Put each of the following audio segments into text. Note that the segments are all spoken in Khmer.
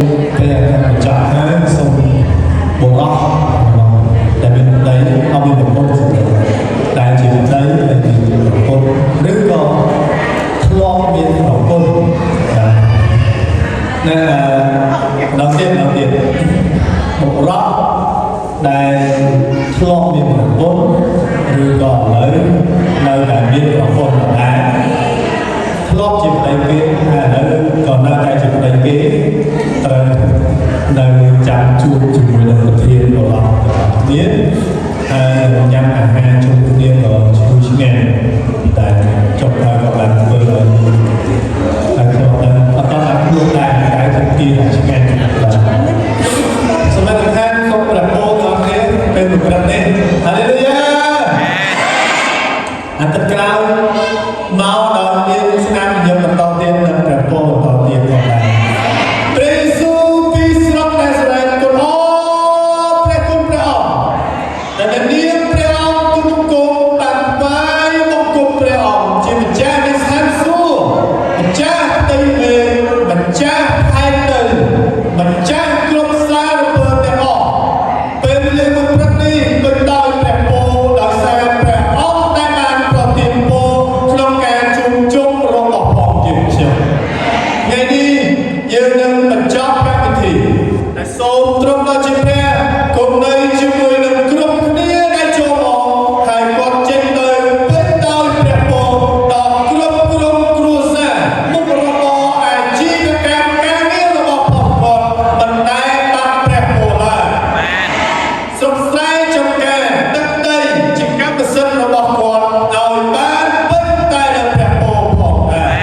ពេលអាកាបញ្ចប់ហើយសូមបុរសដែលមានប្តីអត់មានប្រពន្ធសម្រាប់ដែលជាប្តីដែលជាប្រពន្ធឬក៏ធ្លាប់មានប្រពន្ធបាទនៅដល់ទៀតដល់ទៀតបុរសដែលធ្លាប់មានប្រពន្ធឬក៏ឥឡូវនៅតែមានប្រពន្ធដដែល ធ្លាប់ជាប្តីគេហើយឥឡូវក៏នៅតែជាប្តីគេត្រូវនៅចាំជួបជាមួយនឹងប្រធានបរិបទទាំងអស់គ្នាហើយញ៉ាំអាហារជុំគ្នាក៏ឈ្ងុយឆ្ងាញ់តែចុះហើយក៏បានធ្វើឲ្យហើយខ្ញុំដល់អត់បានខ្លួនដែរតែជាទីដែលឆ្ងាញ់បាទសម្រាប់ខាងសូមព្រះពរដល់គ្នាពេលមួយព្រឹកនេះហាឡេលូយ៉ា អាទិត្យក្រោយមកដល់មានស្នាមញញឹមបន្តទៀតនិងព្រះពរបន្តទៀតផងដែរព្រះយេស៊ូវពីស្រុកណាសារ៉េតគុណអរព្រះគុណព្រះអង្គដែលនាមព្រះអង្គទូបង្គំបានថ្វាយបង្គំព្រះអង្គជាម្ចាស់នៃស្ថានសួគ៌ម្ចាស់ផ្ទៃមេឃម្ចាស់ផែនដីម្ចាស់គ្រប់សារពើទាំងអស់ពេលវេលាមួយព្រឹកនេះពេញដោយព្រះពរដោយសារព្រះអង្គដែលបានប្រទានពរក្នុងការជួបជុំរបស់ផងយើងខ្ញុំថ្ងៃនេះយើងនឹងបញ្ចប់កម្មវិធីតែសូមទ្រង់ដល់ជាព្រះគង់នៅជាមួយនឹងគ្រប់គ្នាដែលចូលមកហើយគាត់ចេញទៅពេញដោយព្រះពរដល់គ្រប់គ្រប់គ្រួសារមុខរបរអាជីវកម្មការងាររបស់ផងគាត់មិនដែលបាត់ព្រះពរឡើយ ស្រុកស្រែចំការទឹកដីជាកម្មសិទ្ធិរបស់គាត់ឲ្យបានពេញតែនឹងព្រះពរផងដែរ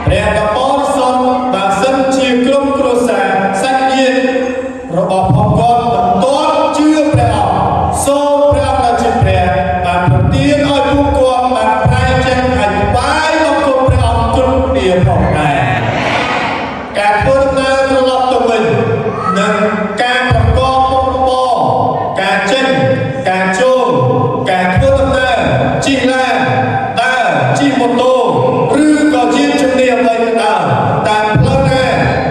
ព្រះដ៏បរិសុទ្ធបើសិនជាក្រុមគ្រួសារសាច់ញាតិរបស់ផងគាត់មិនទាន់ជឿព្រះអង្គសូមព្រះអង្គដែលជាព្រះបានប្រទានឲ្យពួកគាត់បានប្រែចិត្តហើយថ្វាយបង្គំព្រះអង្គគ្រប់គ្នាផងដែរ ការធ្វើដំណើរត្រឡប់ទៅវិញនិងការប្រកបមុខរបរការចេញការចូលការធ្វើដំណើរជិះឡានដើរជិះម៉ូតូឬក៏យានជំនិះអ្វីក៏ដោយតាមផ្លូវណា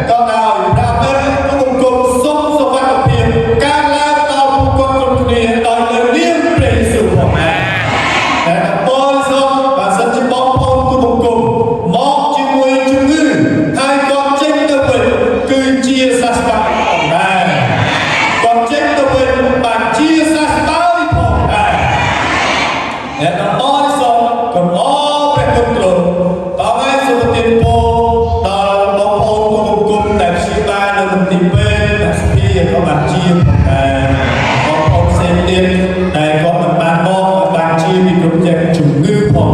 ក៏ដោយព្រះអង្គទូបង្គំសូមសុវត្ថិភាពការឡើងដល់ពួកគាត់គ្រប់គ្នាដោយលើនាមព្រះយេស៊ូវផងដែរ តែដល់បរិសុទ្ធបើសិនជាបងប្អូនទូបង្គំមកជាមួយជំងឺហើយគាត់ចេញទៅវិញគឺជាសះស្បើយផងដែរគាត់ចេញទៅវិញបានជាសះស្បើយផងដែរអ្នកដល់បរិសុទ្ធកុំអរព្រះគុណទ្រង់តើឲ្យសូមប្រទានពរដល់បងប្អូនទូបង្គំដែលព្យាបាលនៅមន្ទីរពេទ្យអ្នកសភាក៏បានជាផងដែរបងប្អូនផ្សេងទៀតដែលគាត់មិនបានមកក៏បានជាពីគ្រប់យ៉ាងជំងឺផង